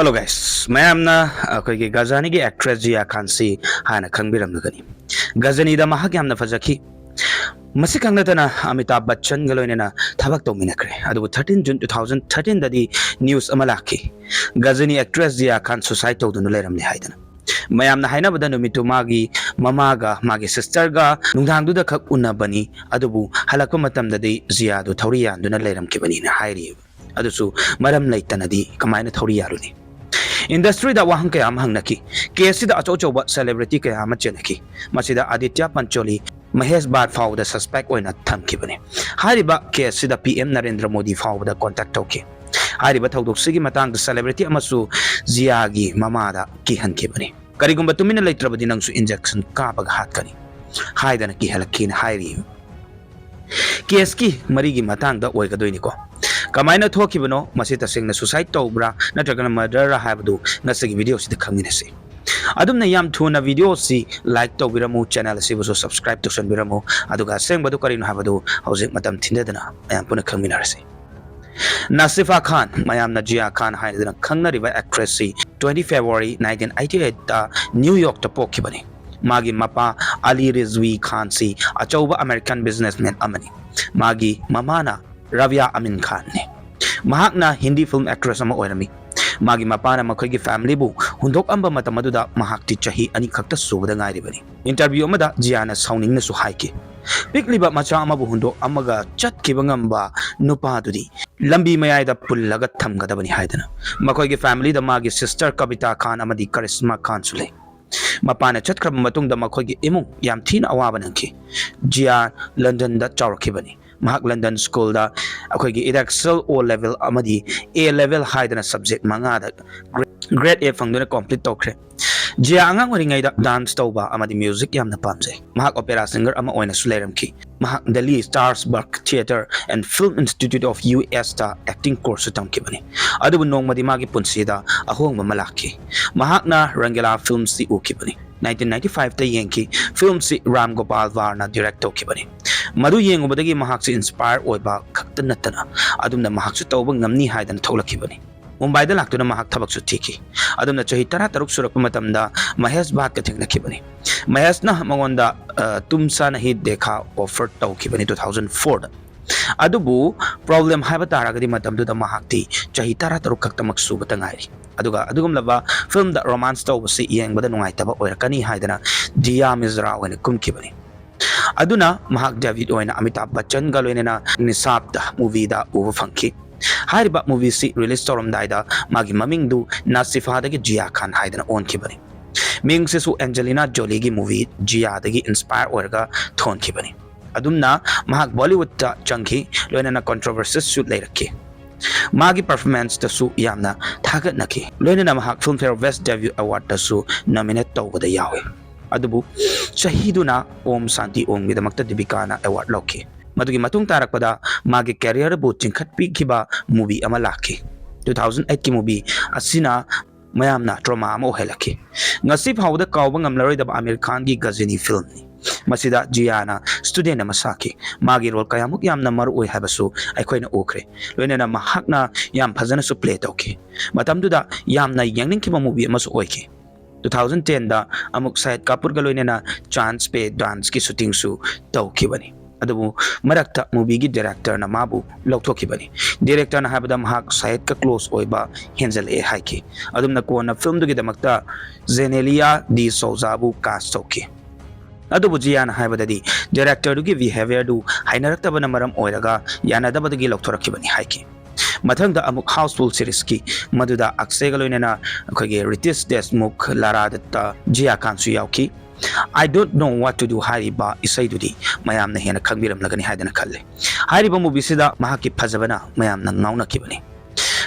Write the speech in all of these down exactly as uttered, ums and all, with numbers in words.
Hello guys, ꯃꯌꯥꯝꯅ ꯑꯩꯈꯣꯏꯒꯤ ꯒꯖꯅꯤꯒꯤ actress ꯖꯤꯌꯥ ꯈꯥꯟꯁꯤ ꯍꯥꯟꯅ ꯈꯪꯕꯤꯔꯝꯂꯒꯅꯤ꯫ ꯒꯖꯅꯤꯗ ꯃꯍꯥꯛ ꯌꯥꯝꯅ ꯐꯖꯈꯤ꯫ ꯃꯁꯤꯈꯛ ꯅꯠꯇꯅ ꯑꯃꯤꯇꯥꯚ ꯕꯆꯟꯒ ꯂꯣꯏꯅꯅ ꯊꯕꯛ ꯇꯧꯃꯤꯟꯅꯈ꯭ꯔꯦ꯫ ꯑꯗꯨꯕꯨ thirteen June two thousand thirteen ꯗꯗꯤ news ꯑꯃ ꯂꯥꯛꯈꯤ, ꯒꯖꯅꯤ actress ꯖꯤꯌꯥ ꯈꯥꯟ suicide ꯇꯧꯗꯨꯅ ꯂꯩꯔꯝꯂꯦ ꯍꯥꯏꯗꯅ꯫ ꯃꯌꯥꯝꯅ ꯍꯥꯏꯅꯕꯗ ꯅꯨꯃꯤꯠꯇꯨ ꯃꯥꯒꯤ ꯃꯃꯥꯒ ꯃꯥꯒꯤ sisterꯒ ꯅꯨꯡꯗꯥꯡꯗꯨꯗ ꯈꯛ ꯎꯅꯕꯅꯤ, ꯑꯗꯨꯕꯨ ꯍꯜꯂꯛꯄ ꯃꯇꯝꯗꯗꯤ ꯖꯤꯌꯥꯗꯨ ꯊꯧꯔꯤ ꯌꯥꯟꯗꯨꯅ ꯂꯩꯔꯝꯈꯤꯕꯅꯤꯅ ꯍꯥꯏꯔꯤꯕ꯫ ꯑꯗꯨꯁꯨ ꯃꯔꯝ ꯂꯩꯇꯅꯗꯤ ꯀꯃꯥꯏꯅ ꯊꯧꯔꯤ ꯌꯥꯜꯂꯨꯅꯤ? Industryꯗ ꯋꯥꯍꯪ ꯀꯌꯥ ꯑꯃ ꯍꯪꯅꯈꯤ꯫ Caseꯁꯤꯗ ꯑꯆꯧ ꯑꯆꯧꯕ celebrity ꯀꯌꯥ ꯑꯃ ꯆꯦꯟꯅꯈꯤ꯫ ꯃꯁꯤꯗ ꯑꯗꯤꯇ꯭ꯌ ꯄꯟꯆꯣꯂꯤ, ꯃꯍꯦꯁ ꯚꯥꯠ ꯐꯥꯎꯕꯗ suspect ꯑꯣꯏꯅ ꯊꯝꯈꯤꯕꯅꯤ꯫ ꯍꯥꯏꯔꯤꯕ caseꯁꯤꯗ PM ꯅꯔꯦꯟꯗ꯭ꯔ ꯃꯣꯗꯤ ꯐꯥꯎꯕꯗ contact ꯇꯧꯈꯤ꯫ ꯍꯥꯏꯔꯤꯕ ꯊꯧꯗꯣꯛꯁꯤꯒꯤ ꯃꯇꯥꯡꯗ celebrity ꯑꯃꯁꯨ ꯖꯤꯌꯥꯒꯤ ꯃꯃꯥꯗ ꯀꯤꯍꯟꯈꯤꯕꯅꯤ꯫ "ꯀꯔꯤꯒꯨꯝꯕ ꯇꯨꯃꯤꯟꯅ ꯂꯩꯇ꯭ꯔꯕꯗꯤ ꯅꯪꯁꯨ injection ꯀꯥꯞꯄꯒ ꯍꯥꯠꯀꯅꯤ" ꯍꯥꯏꯗꯅ ꯀꯤꯍꯜꯂꯛꯈꯤꯅ ꯍꯥꯏꯔꯤ꯫ Caseꯀꯤ ꯃꯔꯤꯒꯤ ꯃꯇꯥꯡꯗ ꯑꯣꯏꯒꯗꯣꯏꯅꯤꯀꯣ꯫ ꯀꯃꯥꯏꯅ ꯊꯣꯛꯈꯤꯕꯅꯣ, ꯃꯁꯤ ꯇꯁꯦꯡꯅ suicide ꯇꯧꯕ꯭ꯔꯥ ꯅꯠꯇ꯭ꯔꯒꯅ murderꯔꯥ ꯍꯥꯏꯕꯗꯨ ꯉꯁꯤꯒꯤ videoꯁꯤꯗ ꯈꯪꯃꯤꯟꯅꯁꯤ꯫ ꯑꯗꯨꯝꯅ ꯌꯥꯝ ꯊꯨꯅ videoꯁꯤ like ꯇꯧꯕꯤꯔꯝꯃꯨ, channel ꯑꯁꯤꯕꯨꯁꯨ subscribe ꯇꯧꯁꯟꯕꯤꯔꯝꯃꯨ, ꯑꯗꯨꯒ ꯑꯁꯦꯡꯕꯗꯨ ꯀꯔꯤꯅꯣ ꯍꯥꯏꯕꯗꯨ ꯍꯧꯖꯤꯛ ꯃꯇꯝ ꯊꯤꯟꯗꯗꯅ ꯃꯌꯥꯝ ꯄꯨꯟꯅ ꯈꯪꯃꯤꯟꯅꯔꯁꯤ꯫ ꯅꯥꯁꯤꯐꯥ ꯈꯥꯟ, ꯃꯌꯥꯝꯅ ꯖꯤꯌꯥ ꯈꯥꯟ ꯍꯥꯏꯗꯨꯅ ꯈꯪꯅꯔꯤꯕ actressꯁꯤ twenty February nineteen eighty eightꯇ New Yorkꯇ ꯄꯣꯛꯈꯤꯕꯅꯤ꯫ ꯃꯥꯒꯤ ꯃꯄꯥ ꯑꯂꯤ ꯔꯤꯖꯋꯤ ꯈꯥꯟꯁꯤ ꯑꯆꯧꯕ American businessman ꯑꯃꯅꯤ꯫ ꯃꯥꯒꯤ ꯃꯃꯥꯅ ꯔꯥꯕꯤꯌꯥ ꯑꯃꯤꯟ ꯈꯥꯟꯅꯤ꯫ ꯃꯍꯥꯛꯅ Hindi film actress ꯑꯃ ꯑꯣꯏꯔꯝꯃꯤ꯫ ꯃꯥꯒꯤ ꯃꯄꯥꯅ ꯃꯈꯣꯏꯒꯤ familyꯕꯨ ꯍꯨꯟꯗꯣꯛꯂꯝꯕ ꯃꯇꯝ ꯑꯗꯨꯗ ꯃꯍꯥꯛꯇꯤ ꯆꯍꯤ ꯑꯅꯤ ꯈꯛꯇ ꯁꯨꯕꯗ ꯉꯥꯏꯔꯤꯕꯅꯤ꯫ Interview ꯑꯃꯗ ꯖꯤꯌꯥꯅ ꯁꯥꯎꯅꯤꯡꯅꯁꯨ ꯍꯥꯏꯈꯤ, "ꯄꯤꯛꯂꯤꯕ ꯃꯆꯥ ꯑꯃꯕꯨ ꯍꯨꯟꯗꯣꯛꯂꯝꯃꯒ ꯆꯠꯈꯤꯕ ꯉꯝꯕ ꯅꯨꯄꯥꯗꯨꯗꯤ ꯂꯝꯕꯤ ꯃꯌꯥꯏꯗ ꯄꯨꯜꯂꯒ ꯊꯝꯒꯗꯕꯅꯤ" ꯍꯥꯏꯗꯅ꯫ ꯃꯈꯣꯏꯒꯤ familyꯗ ꯃꯥꯒꯤ sister ꯀꯕꯤꯇꯥ ꯈꯥꯟ ꯑꯃꯗꯤ ꯀꯔꯤꯁꯃꯥ ꯈꯥꯟꯁꯨ ꯂꯩ꯫ ꯃꯄꯥꯅ ꯆꯠꯈ꯭ꯔꯕ ꯃꯇꯨꯡꯗ ꯃꯈꯣꯏꯒꯤ ꯏꯃꯨꯡ ꯌꯥꯝ ꯊꯤꯅ ꯑꯋꯥꯕ ꯅꯪꯈꯤ꯫ ꯖꯤꯌꯥ Londonꯗ ꯆꯥꯎꯔꯛꯈꯤꯕꯅꯤ꯫ ꯃꯍꯥꯛ London schoolꯗ ꯑꯩꯈꯣꯏꯒꯤ Edexcel O level ꯑꯃꯗꯤ A level ꯍꯥꯏꯗꯅ subject ꯃꯉꯥꯗ grade A ꯐꯪꯗꯨꯅ complete ꯇꯧꯈ꯭ꯔꯦ꯫ ꯖꯤꯌꯥ ꯑꯉꯥꯡ ꯑꯣꯏꯔꯤꯉꯩꯗ dance ꯇꯧꯕ ꯑꯃꯗꯤ music ꯌꯥꯝꯅ ꯄꯥꯝꯖꯩ꯫ ꯃꯍꯥꯛ opera singer ꯑꯃ ꯑꯣꯏꯅꯁꯨ ꯂꯩꯔꯝꯈꯤ꯫ ꯃꯍꯥꯛ Delhi Strasbourg Theatre and Film Institute of USꯇ acting courseꯁꯨ ꯇꯝꯈꯤꯕꯅꯤ꯫ ꯑꯗꯨꯕꯨ ꯅꯣꯡꯃꯗꯤ ꯃꯥꯒꯤ ꯄꯨꯟꯁꯤꯗ ꯑꯍꯣꯡꯕ ꯑꯃ ꯂꯥꯛꯈꯤ꯫ ꯃꯍꯥꯛꯅ Rangila filmꯁꯤ ꯎꯈꯤꯕꯅꯤ꯫ Nineteen ninety fiveꯇ ꯌꯦꯡꯈꯤ꯫ Filmꯁꯤ Ram Gopal Varmaꯅ direct ꯇꯧꯈꯤꯕꯅꯤ꯫ ꯃꯗꯨ ꯌꯦꯡꯉꯨꯕꯗꯒꯤ ꯃꯍꯥꯛꯁꯤ inspire ꯑꯣꯏꯕ ꯈꯛꯇ ꯅꯠꯇꯅ ꯑꯗꯨꯝꯅ ꯃꯍꯥꯛꯁꯨ ꯇꯧꯕ ꯉꯝꯅꯤ ꯍꯥꯏꯗꯅ ꯊꯣꯛꯂꯛꯈꯤꯕꯅꯤ꯫ ꯃꯨꯝꯕꯥꯏꯗ ꯂꯥꯛꯇꯨꯅ ꯃꯍꯥꯛ ꯊꯕꯛꯁꯨ ꯊꯤꯈꯤ꯫ ꯑꯗꯨꯝꯅ ꯆꯍꯤ ꯇꯔꯥ ꯇꯔꯨꯛ ꯁꯨꯔꯛꯄ ꯃꯇꯝꯗ ꯃꯍꯦꯁ ꯚꯥꯠꯀ ꯊꯦꯡꯅꯈꯤꯕꯅꯤ꯫ ꯃꯍꯦꯁꯅ ꯃꯉꯣꯟꯗ, ꯑ, ꯇꯨꯝ ꯁꯥ ꯅꯍꯤ ꯗꯦꯈꯥ offer ꯇꯧꯈꯤꯕꯅꯤ two thousand fourꯗ꯫ ꯑꯗꯨꯕꯨ problem ꯍꯥꯏꯕ ꯇꯥꯔꯒꯗꯤ ꯃꯇꯝꯗꯨꯗ ꯃꯍꯥꯛꯇꯤ ꯆꯍꯤ ꯇꯔꯥ ꯇꯔꯨꯛ ꯈꯛꯇꯃꯛ ꯁꯨꯕꯇ ꯉꯥꯏꯔꯤ꯫ ꯑꯗꯨꯒ ꯑꯗꯨꯒꯨꯝꯂꯕ filmꯗ romance ꯇꯧꯕꯁꯤ ꯌꯦꯡꯕꯗ ꯅꯨꯡꯉꯥꯏꯇꯕ ꯑꯣꯏꯔꯛꯀꯅꯤ ꯍꯥꯏꯗꯅ ꯖꯤꯌꯥ ꯃꯤꯖ꯭ꯔꯥ ꯑꯣꯏꯅ ꯀꯨꯝꯈꯤꯕꯅꯤ꯫ ꯑꯗꯨꯅ ꯃꯍꯥꯛ debut ꯑꯣꯏꯅ ꯑꯃꯤꯇꯥꯚ ꯕꯆꯟꯒ ꯂꯣꯏꯅꯅ ꯅꯤꯁꯥꯕꯗ movieꯗ ꯎꯕ ꯐꯪꯈꯤ꯫ ꯍꯥꯏꯔꯤꯕ movieꯁꯤ release ꯇꯧꯔꯝꯗꯥꯏꯗ ꯃꯥꯒꯤ ꯃꯃꯤꯡꯗꯨ ꯅꯥꯁꯤꯐꯥꯗꯒꯤ ꯖꯤꯌꯥ ꯈꯥꯟ ꯍꯥꯏꯗꯅ ꯑꯣꯟꯈꯤꯕꯅꯤ꯫ ꯃꯤꯡꯁꯤꯁꯨ ꯑꯦꯟꯖꯦꯂꯤꯅꯥ ꯖꯣꯂꯤꯒꯤ movie ꯖꯤꯌꯥꯗꯒꯤ inspire ꯑꯣꯏꯔꯒ ꯊꯣꯟꯈꯤꯕꯅꯤ꯫ ꯑꯗꯨꯝꯅ ꯃꯍꯥꯛ ꯕꯣꯂꯤꯋꯨꯗꯇ ꯆꯪꯈꯤ, ꯂꯣꯏꯅꯅ controversiesꯁꯨ ꯂꯩꯔꯛꯈꯤ꯫ ꯃꯥꯒꯤ performanceꯇꯁꯨ ꯌꯥꯝꯅ ꯊꯥꯒꯠꯅꯈꯤ꯫ ꯂꯣꯏꯅꯅ ꯃꯍꯥꯛ Filmfare Best Debut Awardꯇꯁꯨ nominate ꯇꯧꯕꯗ ꯌꯥꯎꯏ꯫ ꯑꯗꯨꯕꯨ ꯆꯍꯤꯗꯨꯅ ꯑꯣꯝ ꯁꯥꯟꯇꯤ ꯑꯣꯝꯒꯤꯗꯃꯛꯇ ꯗꯤꯄꯤꯀꯥꯅ award ꯂꯧꯈꯤ꯫ ꯃꯗꯨꯒꯤ ꯃꯇꯨꯡ ꯇꯥꯔꯛꯄꯗ ꯃꯥꯒꯤ careerꯕꯨ ꯆꯤꯡꯈꯠꯄꯤꯈꯤꯕ movie ꯑꯃ ꯂꯥꯛꯈꯤ꯫ Two thousand eightꯀꯤ movie ꯑꯁꯤꯅ ꯃꯌꯥꯝꯅ trauma ꯑꯃ ꯑꯣꯏꯍꯜꯂꯛꯈꯤ꯫ ꯉꯁꯤ ꯐꯥꯎꯕꯗ ꯀꯥꯎꯕ ꯉꯝꯂꯔꯣꯏꯗꯕ ꯑꯃꯤꯔ ꯈꯥꯟꯒꯤ ꯒꯖꯅꯤ filmꯅꯤ꯫ ꯃꯁꯤꯗ ꯖꯤꯌꯥꯅ student ꯑꯃ ꯁꯥꯈꯤ꯫ ꯃꯥꯒꯤ role ꯀꯌꯥꯃꯨꯛ ꯌꯥꯝꯅ ꯃꯔꯨ ꯑꯣꯏ ꯍꯥꯏꯕꯁꯨ ꯑꯩꯈꯣꯏꯅ ꯎꯈ꯭ꯔꯦ꯫ ꯂꯣꯏꯅꯅ ꯃꯍꯥꯛꯅ ꯌꯥꯝ ꯐꯖꯅꯁꯨ play ꯇꯧꯈꯤ꯫ ꯃꯇꯝꯗꯨꯗ ꯌꯥꯝꯅ ꯌꯦꯡꯅꯤꯡꯈꯤꯕ movie ꯑꯃꯁꯨ ꯑꯣꯏꯈꯤ꯫ Two thousand tenꯗ ꯑꯃꯨꯛ ꯁꯥꯍꯤꯗ ꯀꯥꯄꯨꯔꯒ ꯂꯣꯏꯅꯅ Chaands Pe Danceꯀꯤ shootingꯁꯨ ꯇꯧꯈꯤꯕꯅꯤ꯫ ꯑꯗꯨꯕꯨ ꯃꯔꯛꯇ movieꯒꯤ directorꯅ ꯃꯥꯕꯨ ꯂꯧꯊꯣꯛꯈꯤꯕꯅꯤ꯫ Directorꯅ ꯍꯥꯏꯕꯗ ꯃꯍꯥꯛ ꯁꯥꯍꯤꯗꯀ close ꯑꯣꯏꯕ ꯍꯦꯟꯖꯜꯂꯛꯑꯦ ꯍꯥꯏꯈꯤ꯫ ꯑꯗꯨꯝꯅ ꯀꯣꯟꯅ filmꯗꯨꯒꯤꯗꯃꯛꯇ Genelia D'Souzaꯕꯨ cast ꯇꯧꯈꯤ꯫ ꯑꯗꯨꯕꯨ ꯖꯤꯌꯥꯅ ꯍꯥꯏꯕꯗꯗꯤ directorꯗꯨꯒꯤ behaviorꯗꯨ ꯍꯩꯅꯔꯛꯇꯕꯅ ꯃꯔꯝ ꯑꯣꯏꯔꯒ ꯌꯥꯅꯗꯕꯗꯒꯤ ꯂꯧꯊꯣꯔꯛꯈꯤꯕꯅꯤ ꯍꯥꯏꯈꯤ꯫ ꯃꯊꯪꯗ ꯑꯃꯨꯛ Housefull seriesꯀꯤ, ꯃꯗꯨꯗ ꯑꯛꯁꯦꯒ ꯂꯣꯏꯅꯅ ꯑꯩꯈꯣꯏꯒꯤ ꯔꯤꯇꯦꯁ ꯗꯦꯁꯃꯨꯈ, ꯂꯥꯔꯥ ꯗꯠꯇꯥ, ꯖꯤꯌꯥ ꯈꯥꯟꯁꯨ ꯌꯥꯎꯈꯤ꯫ I Don't Know What to Do ꯍꯥꯏꯔꯤꯕ ꯏꯁꯩꯗꯨꯗꯤ ꯃꯌꯥꯝꯅ ꯍꯦꯟꯅ ꯈꯪꯕꯤꯔꯝꯂꯒꯅꯤ ꯍꯥꯏꯗꯅ ꯈꯜꯂꯤ꯫ ꯍꯥꯏꯔꯤꯕ movieꯁꯤꯗ ꯃꯍꯥꯛꯀꯤ ꯐꯖꯕꯅ ꯃꯌꯥꯝꯅ ꯉꯥꯎꯅꯈꯤꯕꯅꯤ꯫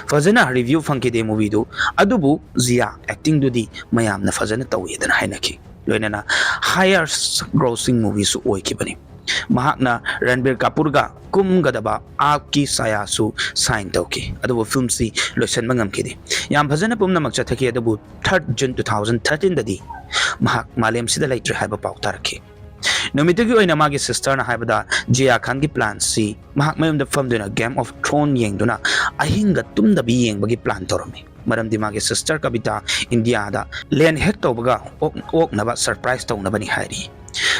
ꯐꯖꯅ review ꯐꯪꯈꯤꯗꯦ movieꯗꯨ, ꯑꯗꯨꯕꯨ ꯖꯤꯌꯥ actingꯗꯨꯗꯤ ꯃꯌꯥꯝꯅ ꯐꯖꯅ ꯇꯧꯏꯗꯅ ꯍꯥꯏꯅꯈꯤ꯫ ꯂꯣꯏꯅꯅ highest grossing movieꯁꯨ ꯑꯣꯏꯈꯤꯕꯅꯤ꯫ ꯃꯍꯥꯛꯅ ꯔꯟꯕꯤꯔ ꯀꯥꯄꯨꯔꯒ ꯀꯨꯝꯒꯗꯕ Aap Ki Saayaꯁꯨ sign ꯇꯧꯈꯤ, ꯑꯗꯨꯕꯨ filmꯁꯤ ꯂꯣꯏꯁꯤꯟꯕ ꯉꯝꯈꯤꯗꯦ꯫ ꯌꯥꯝ ꯐꯖꯅ ꯄꯨꯝꯅꯃꯛ ꯆꯠꯊꯈꯤ, ꯑꯗꯨꯕꯨ third June two thousand thirteenꯗꯗꯤ ꯃꯍꯥꯛ ꯃꯥꯂꯦꯝꯁꯤꯗ ꯂꯩꯇ꯭ꯔꯦ ꯍꯥꯏꯕ ꯄꯥꯎ ꯇꯥꯔꯛꯈꯤ꯫ ꯅꯨꯃꯤꯠꯇꯨꯒꯤ ꯑꯣꯏꯅ ꯃꯥꯒꯤ sisterꯅ ꯍꯥꯏꯕꯗ, ꯖꯤꯌꯥ ꯈꯥꯟꯒꯤ planꯁꯤ ꯃꯍꯥꯛ ꯃꯌꯨꯝꯗ ꯐꯝꯗꯨꯅ Game of Thrones ꯌꯦꯡꯗꯨꯅ ꯑꯍꯤꯡꯒ ꯇꯨꯝꯗꯕꯤ ꯌꯦꯡꯕꯒꯤ plan ꯇꯧꯔꯝꯃꯤ꯫ ꯃꯔꯝꯗꯤ ꯃꯥꯒꯤ sister ꯀꯕꯤꯇꯥ ꯏꯟꯗꯤꯌꯥꯗ land hack ꯇꯧꯕꯒ ꯑꯣꯛ-, ꯑꯣꯛꯅꯕ surprise ꯇꯧꯅꯕꯅꯤ ꯍꯥꯏꯔꯤ꯫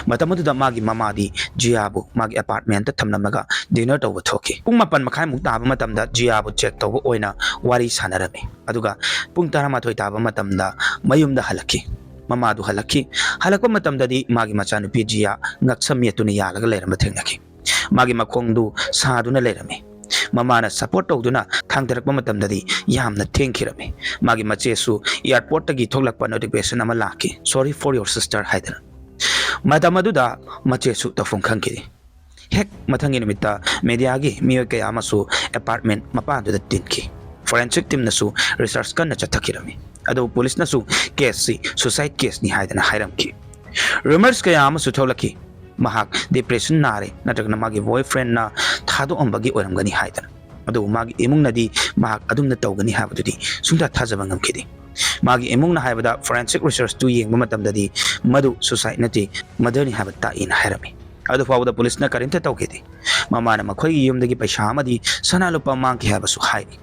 ꯃꯇꯝ ꯑꯗꯨꯗ ꯃꯥꯒꯤ ꯃꯃꯥꯗꯤ ꯖꯤꯌꯥꯕꯨ ꯃꯥꯒꯤ apartmentꯇ ꯊꯝꯂꯝꯂꯒ dinner ꯇꯧꯕ ꯊꯣꯛꯈꯤ꯫ ꯄꯨꯡ ꯃꯥꯄꯟ ꯃꯈꯥꯏꯃꯨꯛ ꯇꯥꯕ ꯃꯇꯝꯗ ꯖꯤꯌꯥꯕꯨ check ꯇꯧꯕ ꯑꯣꯏꯅ ꯋꯥꯔꯤ ꯁꯥꯟꯅꯔꯝꯃꯤ꯫ ꯑꯗꯨꯒ ꯄꯨꯡ ꯇꯔꯥꯃꯥꯊꯣꯏ ꯇꯥꯕ ꯃꯇꯝꯗ ꯃꯌꯨꯝꯗ ꯍꯜꯂꯛꯈꯤ꯫ ꯃꯃꯥꯗꯨ ꯍꯜꯂꯛꯈꯤ꯫ ꯍꯜꯂꯛꯄ ꯃꯇꯝꯗꯗꯤ ꯃꯥꯒꯤ ꯃꯆꯥꯅꯨꯄꯤ ꯖꯤꯌꯥ ꯉꯛꯁꯝ ꯌꯦꯠꯇꯨꯅ ꯌꯥꯜꯂꯒ ꯂꯩꯔꯝꯕ ꯊꯦꯡꯅꯈꯤ꯫ ꯃꯥꯒꯤ ꯃꯈꯣꯡꯗꯨ ꯁꯥꯗꯨꯅ ꯂꯩꯔꯝꯃꯤ꯫ ꯃꯃꯥꯅ support ꯇꯧꯗꯨꯅ ꯊꯥꯡꯊꯔꯛꯄ ꯃꯇꯝꯗꯗꯤ ꯌꯥꯝꯅ ꯊꯦꯡꯈꯤꯔꯝꯃꯤ꯫ ꯃꯥꯒꯤ ꯃꯆꯦꯁꯨ airportꯇꯒꯤ ꯊꯣꯛꯂꯛꯄ notification ꯑꯃ ꯂꯥꯛꯈꯤ, "Sorry for your sister" ꯍꯥꯏꯗꯅ꯫ ꯃꯇꯝ ꯑꯗꯨꯗ ꯃꯆꯦꯁꯨ ꯇꯧꯐꯝ ꯈꯪꯈꯤꯗꯦ꯫ ꯍꯦꯛ ꯃꯊꯪꯒꯤ ꯅꯨꯃꯤꯠꯇ mediaꯒꯤ ꯃꯤꯑꯣꯏ ꯀꯌꯥ ꯑꯃꯁꯨ apartment ꯃꯄꯥꯟꯗꯨꯗ ꯇꯤꯟꯈꯤ꯫ Forensic teamꯅꯁꯨ research ꯀꯟꯅ ꯆꯠꯊꯈꯤꯔꯝꯃꯤ꯫ ꯑꯗꯨꯕꯨ policeꯅꯁꯨ caseꯁꯤ suicide caseꯅꯤ ꯍꯥꯏꯗꯅ ꯍꯥꯏꯔꯝꯈꯤ꯫ Rumors ꯀꯌꯥ ꯑꯃꯁꯨ ꯊꯣꯛꯂꯛꯈꯤ꯫ ꯃꯍꯥꯛ depression ꯅꯥꯔꯦ, ꯅꯠꯇ꯭ꯔꯒꯅ ꯃꯥꯒꯤ boyfriendꯅ ꯊꯥꯗꯣꯛꯑꯝꯕꯒꯤ ꯑꯣꯏꯔꯝꯒꯅꯤ ꯍꯥꯏꯗꯅ꯫ ꯑꯗꯨꯕꯨ ꯃꯥꯒꯤ ꯏꯃꯨꯡꯅꯗꯤ ꯃꯍꯥꯛ ꯑꯗꯨꯝꯅ ꯇꯧꯒꯅꯤ ꯍꯥꯏꯕꯗꯨꯗꯤ ꯁꯨꯡꯊꯥ ꯊꯥꯖꯕ ꯉꯝꯈꯤꯗꯦ꯫ ꯃꯥꯒꯤ ꯏꯃꯨꯡꯅ ꯍꯥꯏꯕꯗ, forensic researchꯇꯨ ꯌꯦꯡꯕ ꯃꯇꯝꯗꯗꯤ ꯃꯗꯨ suicide ꯅꯠꯇꯦ, murderꯅꯤ ꯍꯥꯏꯕ ꯇꯥꯛꯏꯅ ꯍꯥꯏꯔꯝꯃꯤ꯫ ꯑꯗꯨ ꯐꯥꯎꯕꯗ policeꯅ ꯀꯔꯤꯝꯇ ꯇꯧꯈꯤꯗꯦ꯫ ꯃꯃꯥꯅ ꯃꯈꯣꯏꯒꯤ ꯌꯨꯝꯗꯒꯤ ꯄꯩꯁꯥ ꯑꯃꯗꯤ ꯁꯅꯥ ꯂꯨꯄꯥ ꯃꯥꯡꯈꯤ ꯍꯥꯏꯕꯁꯨ ꯍꯥꯏꯔꯤ꯫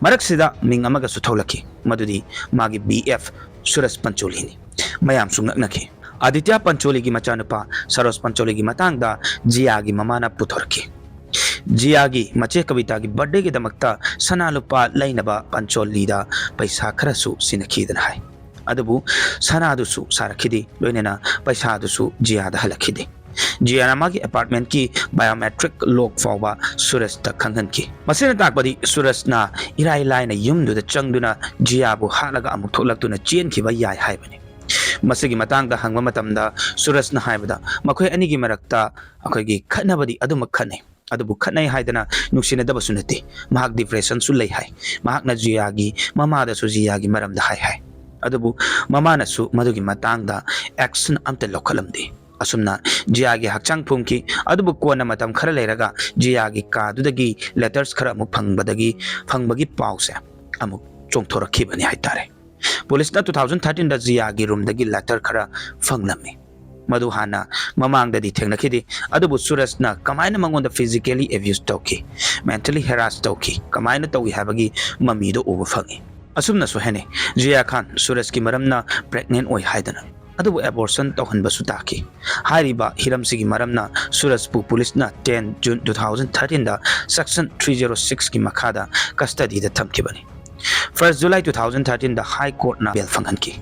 ꯃꯔꯛꯁꯤꯗ ꯃꯤꯡ ꯑꯃꯒꯁꯨ ꯊꯣꯛꯂꯛꯈꯤ, ꯃꯗꯨꯗꯤ ꯃꯥꯒꯤ BF ꯁꯨꯔꯖ ꯄꯟꯆꯣꯂꯤꯅꯤ꯫ ꯃꯌꯥꯝꯁꯨ ꯉꯛꯅꯈꯤ꯫ ꯑꯗꯤꯇ꯭ꯌ ꯄꯟꯆꯣꯂꯤꯒꯤ ꯃꯆꯥꯅꯨꯄꯥ ꯁꯔꯣꯖ ꯄꯟꯆꯣꯂꯤꯒꯤ ꯃꯇꯥꯡꯗ ꯖꯤꯌꯥꯒꯤ ꯃꯃꯥꯅ ꯄꯨꯊꯣꯔꯛꯈꯤ꯫ ꯖꯤꯌꯥꯒꯤ ꯃꯆꯦ ꯀꯕꯤꯇꯥꯒꯤ birthdayꯒꯤꯗꯃꯛꯇ ꯁꯅꯥ ꯂꯨꯄꯥ ꯂꯩꯅꯕ ꯄꯟꯆꯣꯂꯤꯗ ꯄꯩꯁꯥ ꯈꯔꯁꯨ ꯁꯤꯟꯅꯈꯤꯗꯅ ꯍꯥꯏ꯫ ꯑꯗꯨꯕꯨ ꯁꯅꯥꯗꯨꯁꯨ ꯁꯥꯔꯛꯈꯤꯗꯦ, ꯂꯣꯏꯅꯅ ꯄꯩꯁꯥꯗꯨꯁꯨ ꯖꯤꯌꯥꯗ ꯍꯜꯂꯛꯈꯤꯗꯦ꯫ ꯖꯤꯌꯥꯅ ꯃꯥꯒꯤ apartmentꯀꯤ biometric lock ꯐꯥꯎꯕ ꯁꯨꯔꯖꯇ ꯈꯪꯍꯟꯈꯤ꯫ ꯃꯁꯤꯅ ꯇꯥꯛꯄꯗꯤ ꯁꯨꯔꯖꯅ ꯏꯔꯥꯏ ꯂꯥꯏꯅ ꯌꯨꯝꯗꯨꯗ ꯆꯪꯗꯨꯅ ꯖꯤꯌꯥꯕꯨ ꯍꯥꯠꯂꯒ ꯑꯃꯨꯛ ꯊꯣꯛꯂꯛꯇꯨꯅ ꯆꯦꯟꯈꯤꯕ ꯌꯥꯏ ꯍꯥꯏꯕꯅꯤ꯫ ꯃꯁꯤꯒꯤ ꯃꯇꯥꯡꯗ ꯍꯪꯕ ꯃꯇꯝꯗ ꯁꯨꯔꯖꯅ ꯍꯥꯏꯕꯗ, ꯃꯈꯣꯏ ꯑꯅꯤꯒꯤ ꯃꯔꯛꯇ ꯑꯩꯈꯣꯏꯒꯤ ꯈꯠꯅꯕꯗꯤ ꯑꯗꯨꯃꯛ ꯈꯠꯅꯩ, ꯑꯗꯨꯕꯨ ꯈꯠꯅꯩ ꯍꯥꯏꯗꯅ ꯅꯨꯡꯁꯤꯅꯗꯕꯁꯨ ꯅꯠꯇꯦ꯫ ꯃꯍꯥꯛ depressionꯁꯨ ꯂꯩ ꯍꯥꯏ꯫ ꯃꯍꯥꯛꯅ ꯖꯤꯌꯥꯒꯤ ꯃꯃꯥꯗꯁꯨ ꯖꯤꯌꯥꯒꯤ ꯃꯔꯝꯗ ꯍꯥꯏ ꯍꯥꯏ꯫ ꯑꯗꯨꯕꯨ ꯃꯃꯥꯅꯁꯨ ꯃꯗꯨꯒꯤ ꯃꯇꯥꯡꯗ action ꯑꯝꯇ ꯂꯧꯈꯠꯂꯝꯗꯦ꯫ ꯑꯁꯨꯝꯅ ꯖꯤꯌꯥꯒꯤ ꯍꯛꯆꯥꯡ ꯐꯨꯝꯈꯤ꯫ ꯑꯗꯨꯕꯨ ꯀꯣꯟꯅ ꯃꯇꯝ ꯈꯔ ꯂꯩꯔꯒ ꯖꯤꯌꯥꯒꯤ ꯀꯥꯗꯨꯗꯒꯤ letters ꯈꯔ ꯑꯃꯨꯛ ꯐꯪꯕꯗꯒꯤ, ꯐꯪꯕꯒꯤ ꯄꯥꯎꯁꯦ ꯑꯃꯨꯛ ꯆꯣꯡꯊꯣꯔꯛꯈꯤꯕꯅꯤ ꯍꯥꯏꯇꯥꯔꯦ꯫ Policeꯅ two thousand thirteenꯗ ꯖꯤꯌꯥꯒꯤ roomꯗꯒꯤ letter ꯈꯔ ꯐꯪꯂꯝꯃꯤ꯫ ꯃꯗꯨ ꯍꯥꯟꯅ ꯃꯃꯥꯡꯗꯗꯤ ꯊꯦꯡꯅꯈꯤꯗꯦ꯫ ꯑꯗꯨꯕꯨ ꯁꯨꯔꯖꯅ ꯀꯃꯥꯏꯅ ꯃꯉꯣꯟꯗ physically abuse ꯇꯧꯈꯤ, mentally harass ꯇꯧꯈꯤ, ꯀꯃꯥꯏꯅ ꯇꯧꯏ ꯍꯥꯏꯕꯒꯤ ꯃꯃꯤꯗꯣ ꯎꯕ ꯐꯪꯉꯤ꯫ ꯑꯁꯨꯝꯅꯁꯨ ꯍꯥꯏꯅꯩ, ꯖꯤꯌꯥ ꯈꯥꯟ ꯁꯨꯔꯖꯀꯤ ꯃꯔꯝꯅ pregnant ꯑꯣꯏ ꯍꯥꯏꯗꯅ, ꯑꯗꯨꯕꯨ abortion ꯇꯧꯍꯟꯕꯁꯨ ꯇꯥꯈꯤ꯫ ꯍꯥꯏꯔꯤꯕ ꯍꯤꯔꯝꯁꯤꯒꯤ ꯃꯔꯝꯅ ꯁꯨꯔꯖꯄꯨ ꯄꯨꯂꯤꯁꯅ ten June two thousand thirteenꯗ section three zero sixꯀꯤ ꯃꯈꯥꯗ custodyꯗ ꯊꯝꯈꯤꯕꯅꯤ꯫ First July two thousand thirteenꯗ High Courtꯅ bail ꯐꯪꯍꯟꯈꯤ꯫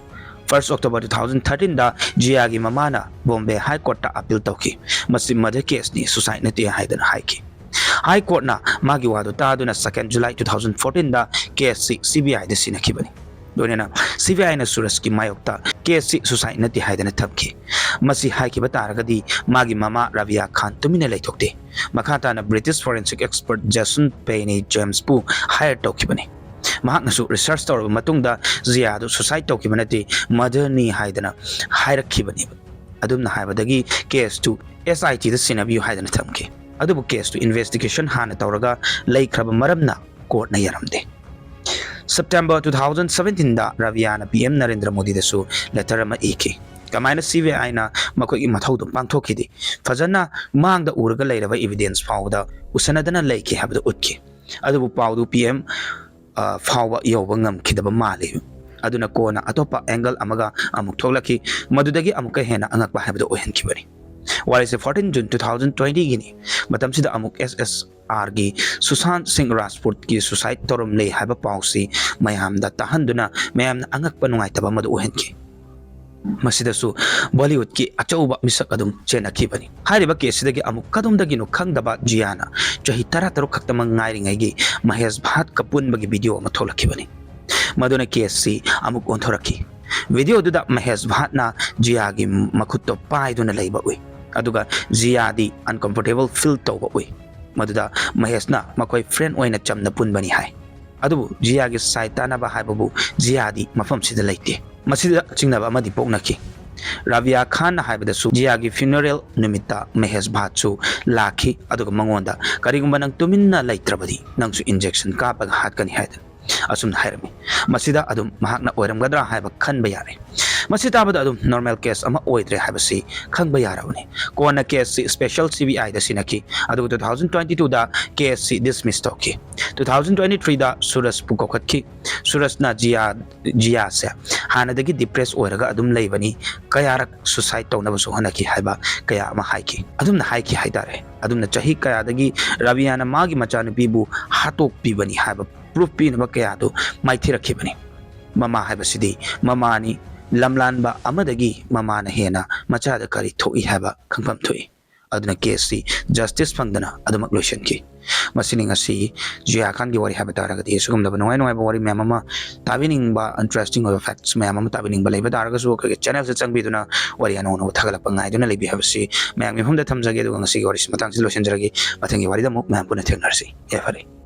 First October two thousand thirteenꯗ ꯖꯤꯌꯥꯒꯤ ꯃꯃꯥꯅ Bombay High Courtꯇ appeal ꯇꯧꯈꯤ꯫ ꯃꯁꯤ murder caseꯅꯤ, suicide ꯅꯠꯇꯦ ꯍꯥꯏꯗꯅ ꯍꯥꯏꯈꯤ꯫ High Courtꯅ ꯃꯥꯒꯤ ꯋꯥꯗꯨ ꯇꯥꯗꯨꯅ second July two thousand fourteenꯗ caseꯁꯤ CBIꯗ ꯁꯤꯟꯅꯈꯤꯕꯅꯤ꯫ ꯂꯣꯏꯅꯅ CBIꯅ ꯁꯨꯔꯖꯀꯤ ꯃꯥꯌꯣꯛꯇ caseꯁꯤ suicide ꯅꯠꯇꯦ ꯍꯥꯏꯗꯅ ꯊꯝꯈꯤ꯫ ꯃꯁꯤ ꯍꯥꯏꯈꯤꯕ ꯇꯥꯔꯒꯗꯤ ꯃꯥꯒꯤ ꯃꯃꯥ ꯔꯥꯕꯤꯌꯥ ꯈꯥꯟ ꯇꯨꯃꯤꯟꯅ ꯂꯩꯊꯣꯛꯇꯦ꯫ ꯃꯈꯥ ꯇꯥꯅ British forensic expert Jason Payne Jamesꯄꯨ hire ꯇꯧꯈꯤꯕꯅꯤ꯫ ꯃꯍꯥꯛꯅꯁꯨ research ꯇꯧꯔꯕ ꯃꯇꯨꯡꯗ ꯖꯤꯌꯥꯗꯨ suicide ꯇꯧꯈꯤꯕ ꯅꯠꯇꯦ, murderꯅꯤ ꯍꯥꯏꯗꯅ ꯍꯥꯏꯔꯛꯈꯤꯕꯅꯦꯕ꯫ ꯑꯗꯨꯝꯅ ꯍꯥꯏꯕꯗꯒꯤ caseꯇꯨ SITꯗ ꯁꯤꯟꯅꯕꯤꯌꯨ ꯍꯥꯏꯗꯅ ꯊꯝꯈꯤ꯫ ꯑꯗꯨꯕꯨ caseꯇꯨ investigation ꯍꯥꯟꯅ ꯇꯧꯔꯒ ꯂꯩꯈ꯭ꯔꯕ ꯃꯔꯝꯅ courtꯅ ꯌꯥꯔꯝꯗꯦ꯫ September two thousand seventeenꯗ ꯔꯥꯕꯤꯌꯥꯅ PM Narendra ꯃꯣꯗꯤꯗꯁꯨ letter ꯑꯃ ꯏꯈꯤ꯫ ꯀꯃꯥꯏꯅ CBIꯅ ꯃꯈꯣꯏꯒꯤ ꯃꯊꯧꯗꯨ ꯄꯥꯡꯊꯣꯛꯈꯤꯗꯦ? ꯐꯖꯅ ꯃꯥꯡꯗ ꯎꯔꯒ ꯂꯩꯔꯕ evidence ꯐꯥꯎꯕꯗ ꯎꯁꯟꯅꯗꯅ ꯂꯩꯈꯤ ꯍꯥꯏꯕꯗꯨ ꯎꯠꯈꯤ꯫ ꯑꯗꯨꯕꯨ ꯄꯥꯎꯗꯨ PM, ꯑ, ꯐꯥꯎꯕ ꯌꯧꯕ ꯉꯝꯈꯤꯗꯕ ꯃꯥꯜꯂꯤ꯫ ꯑꯗꯨꯅ ꯀꯣꯟꯅ ꯑꯇꯣꯞꯄ angle ꯑꯃꯒ ꯑꯃꯨꯛ ꯊꯣꯛꯂꯛꯈꯤ, ꯃꯗꯨꯗꯒꯤ ꯑꯃꯨꯛꯀ ꯍꯦꯟꯅ ꯑꯉꯛꯄ ꯍꯥꯏꯕꯗꯨ ꯑꯣꯏꯍꯟꯈꯤꯕꯅꯤ꯫ ꯋꯥꯔꯤꯁꯦ fourteen June two thousand twentyꯒꯤꯅꯤ꯫ ꯃꯇꯝꯁꯤꯗ ꯑꯃꯨꯛ SSRꯒꯤ ꯁꯨꯁꯥꯟꯠ ꯁꯤꯡ ꯔꯥꯖꯄꯨꯠꯀꯤ suicide ꯇꯧꯔꯝꯂꯦ ꯍꯥꯏꯕ ꯄꯥꯎꯁꯤ ꯃꯌꯥꯝꯗ ꯇꯥꯍꯟꯗꯨꯅ ꯃꯌꯥꯝꯅ ꯑꯉꯛꯄ ꯅꯨꯡꯉꯥꯏꯇꯕ ꯑꯃꯗꯨ ꯑꯣꯏꯍꯟꯈꯤ꯫ ꯃꯁꯤꯗꯁꯨ Bollywoodꯀꯤ ꯑꯆꯧꯕ ꯃꯤꯁꯛ ꯑꯗꯨꯝ ꯆꯦꯟꯅꯈꯤꯕꯅꯤ꯫ ꯍꯥꯏꯔꯤꯕ caseꯁꯤꯗꯒꯤ ꯑꯃꯨꯛ ꯀꯗꯣꯝꯗꯒꯤꯅꯣ ꯈꯪꯗꯕ ꯖꯤꯌꯥꯅ ꯆꯍꯤ ꯇꯔꯥꯇꯔꯨꯛ ꯈꯛꯇꯃꯛ ꯉꯥꯏꯔꯤꯉꯩꯒꯤ ꯃꯍꯦꯁ ꯚꯥꯠꯀ ꯄꯨꯟꯕꯒꯤ video ꯑꯃ ꯊꯣꯛꯂꯛꯈꯤꯕꯅꯤ꯫ ꯃꯗꯨꯅ caseꯁꯤ ꯑꯃꯨꯛ ꯑꯣꯟꯊꯣꯔꯛꯈꯤ꯫ Videoꯗꯨꯗ ꯃꯍꯦꯁ ꯚꯥꯠꯅ ꯖꯤꯌꯥꯒꯤ ꯃꯈꯨꯠꯇꯣ ꯄꯥꯏꯗꯨꯅ ꯂꯩꯕ ꯎꯏ꯫ ꯑꯗꯨꯒ ꯖꯤꯌꯥꯗꯤ uncomfortable feel ꯇꯧꯕ ꯎꯏ꯫ ꯃꯗꯨꯗ ꯃꯍꯦꯁꯅ ꯃꯈꯣꯏ friend ꯑꯣꯏꯅ ꯆꯝꯅ ꯄꯨꯟꯕꯅꯤ ꯍꯥꯏ꯫ ꯑꯗꯨꯕꯨ ꯖꯤꯌꯥꯒꯤ side ꯇꯥꯟꯅꯕ ꯍꯥꯏꯕꯕꯨ ꯖꯤꯌꯥꯗꯤ ꯃꯐꯝꯁꯤꯗ ꯂꯩꯇꯦ꯫ ꯃꯁꯤꯗ ꯆꯤꯡꯅꯕ ꯑꯃꯗꯤ ꯄꯣꯛꯅꯈꯤ꯫ ꯔꯥꯕꯤꯌꯥ ꯈꯥꯟꯅ ꯍꯥꯏꯕꯗꯁꯨ ꯖꯤꯌꯥꯒꯤ funeral ꯅꯨꯃꯤꯠꯇ ꯃꯍꯦꯁ ꯚꯥꯠꯁꯨ ꯂꯥꯛꯈꯤ, ꯑꯗꯨꯒ ꯃꯉꯣꯟꯗ "ꯀꯔꯤꯒꯨꯝꯕ ꯅꯪ ꯇꯨꯃꯤꯟꯅ ꯂꯩꯇ꯭ꯔꯕꯗꯤ ꯅꯪꯁꯨ injection ꯀꯥꯞꯄꯒ ꯍꯥꯠꯀꯅꯤ" ꯍꯥꯏꯗꯅ ꯑꯁꯨꯝꯅ ꯍꯥꯏꯔꯝꯃꯤ꯫ ꯃꯁꯤꯗ ꯑꯗꯨꯝ ꯃꯍꯥꯛꯅ ꯑꯣꯏꯔꯝꯒꯗ꯭ꯔꯥ ꯍꯥꯏꯕ ꯈꯟꯕ ꯌꯥꯔꯦ꯫ ꯃꯁꯤ ꯇꯥꯕꯗ ꯑꯗꯨꯝ ꯅꯣꯔꯃꯦꯜ ꯀꯦꯁ ꯑꯃ ꯑꯣꯏꯗ꯭ꯔꯦ ꯍꯥꯏꯕꯁꯤ ꯈꯪꯕ ꯌꯥꯔꯕꯅꯤ꯫ ꯀꯣꯟꯅ ꯀꯦꯁꯁꯤ ꯁ꯭ꯄꯦꯁꯦꯜ ꯁꯤ ꯕꯤ ꯑꯥꯏꯗ ꯁꯤꯟꯅꯈꯤ, ꯑꯗꯨꯒ ꯇꯨ ꯊꯥꯎꯖꯟ ꯇ꯭ꯋꯦꯟꯇꯤ ꯇꯨꯗ ꯀꯦꯁꯁꯤ ꯗꯤꯁꯃꯤꯁ ꯇꯧꯈꯤ꯫ ꯇꯨ ꯊꯥꯎꯖꯟ ꯇ꯭ꯋꯦꯟꯇꯤ ꯊ꯭ꯔꯤꯗ ꯁꯨꯔꯖꯄꯨ ꯀꯧꯈꯠꯈꯤ꯫ ꯁꯨꯔꯖꯅ ꯖꯤꯌꯥ ꯖꯤꯌꯥꯁꯦ ꯍꯥꯟꯅꯗꯒꯤ ꯗꯤꯄ꯭ꯔꯦꯁ ꯑꯣꯏꯔꯒ ꯑꯗꯨꯝ ꯂꯩꯕꯅꯤ, ꯀꯌꯥꯔꯛ ꯁꯨꯁꯥꯏꯗ ꯇꯧꯅꯕꯁꯨ ꯍꯣꯠꯅꯈꯤ ꯍꯥꯏꯕ ꯀꯌꯥ ꯑꯃ ꯍꯥꯏꯈꯤ꯫ ꯑꯗꯨꯝꯅ ꯍꯥꯏꯈꯤ ꯍꯥꯏꯇꯥꯔꯦ꯫ ꯑꯗꯨꯝꯅ ꯆꯍꯤ ꯀꯌꯥꯗꯒꯤ ꯔꯥꯕꯤꯌꯥꯅ ꯃꯥꯒꯤ ꯃꯆꯥꯅꯨꯄꯤꯕꯨ ꯍꯥꯠꯇꯣꯛꯄꯤꯕꯅꯤ ꯍꯥꯏꯕ ꯄ꯭ꯔꯨꯐ ꯄꯤꯅꯕ ꯀꯌꯥꯗꯨ ꯃꯥꯏꯊꯤꯔꯛꯈꯤꯕꯅꯤ꯫ ꯃꯃꯥ ꯍꯥꯏꯕꯁꯤꯗꯤ ꯃꯃꯥꯅꯤ, ꯂꯝꯂꯥꯟꯕ ꯑꯃꯗꯒꯤ ꯃꯃꯥꯅ ꯍꯦꯟꯅ ꯃꯆꯥꯗ ꯀꯔꯤ ꯊꯣꯛꯏ ꯍꯥꯏꯕ ꯈꯪꯐꯝ ꯊꯣꯛꯏ꯫ ꯑꯗꯨꯅ ꯀꯦꯁꯁꯤ ꯖꯁꯇꯤꯁ ꯐꯪꯗꯅ ꯑꯗꯨꯃꯛ ꯂꯣꯏꯁꯤꯟꯈꯤ꯫ ꯃꯁꯤꯅꯤ ꯉꯁꯤ ꯖꯨꯌꯥ ꯈꯥꯟꯒꯤ ꯋꯥꯔꯤ ꯍꯥꯏꯕ ꯇꯥꯔꯒꯗꯤ꯫ ꯑꯁꯤꯒꯨꯝꯂꯕ ꯅꯨꯡꯉꯥꯏ ꯅꯨꯡꯉꯥꯏꯕ ꯋꯥꯔꯤ ꯃꯌꯥꯝ ꯑꯃ, ꯇꯥꯕꯤꯅꯤꯡꯕ ꯏꯟꯇꯔꯦꯁꯇꯤꯡ ꯑꯣꯏꯕ ꯐꯦꯛꯠꯁ ꯃꯌꯥꯝ ꯑꯃ ꯇꯥꯕꯤꯅꯤꯡꯕ ꯂꯩꯕ ꯇꯥꯔꯒꯁꯨ, ꯑꯩꯈꯣꯏꯒꯤ ꯆꯦꯅꯦꯜꯁꯦ ꯆꯪꯕꯤꯗꯨꯅ ꯋꯥꯔꯤ ꯑꯅꯧ ꯑꯅꯧꯕ ꯊꯥꯒꯠꯂꯛꯄ ꯉꯥꯏꯗꯨꯅ ꯂꯩꯕꯤ ꯍꯥꯏꯕꯁꯤ ꯃꯌꯥꯝꯒꯤ ꯃꯐꯝꯗ ꯊꯝꯖꯒꯦ꯫ ꯑꯗꯨꯒ ꯉꯁꯤꯒꯤ ꯋꯥꯔꯤꯁꯤ ꯃꯇꯥꯡꯁꯤꯗ ꯂꯣꯏꯁꯤꯟꯖꯔꯒꯦ꯫ ꯃꯊꯪꯒꯤ ꯋꯥꯔꯤꯗ ꯑꯃꯨꯛ ꯃꯌꯥꯝ ꯄꯨꯟꯅ ꯊꯦꯡꯅꯔꯁꯤ꯫ ꯌꯥꯏꯐꯔꯦ꯫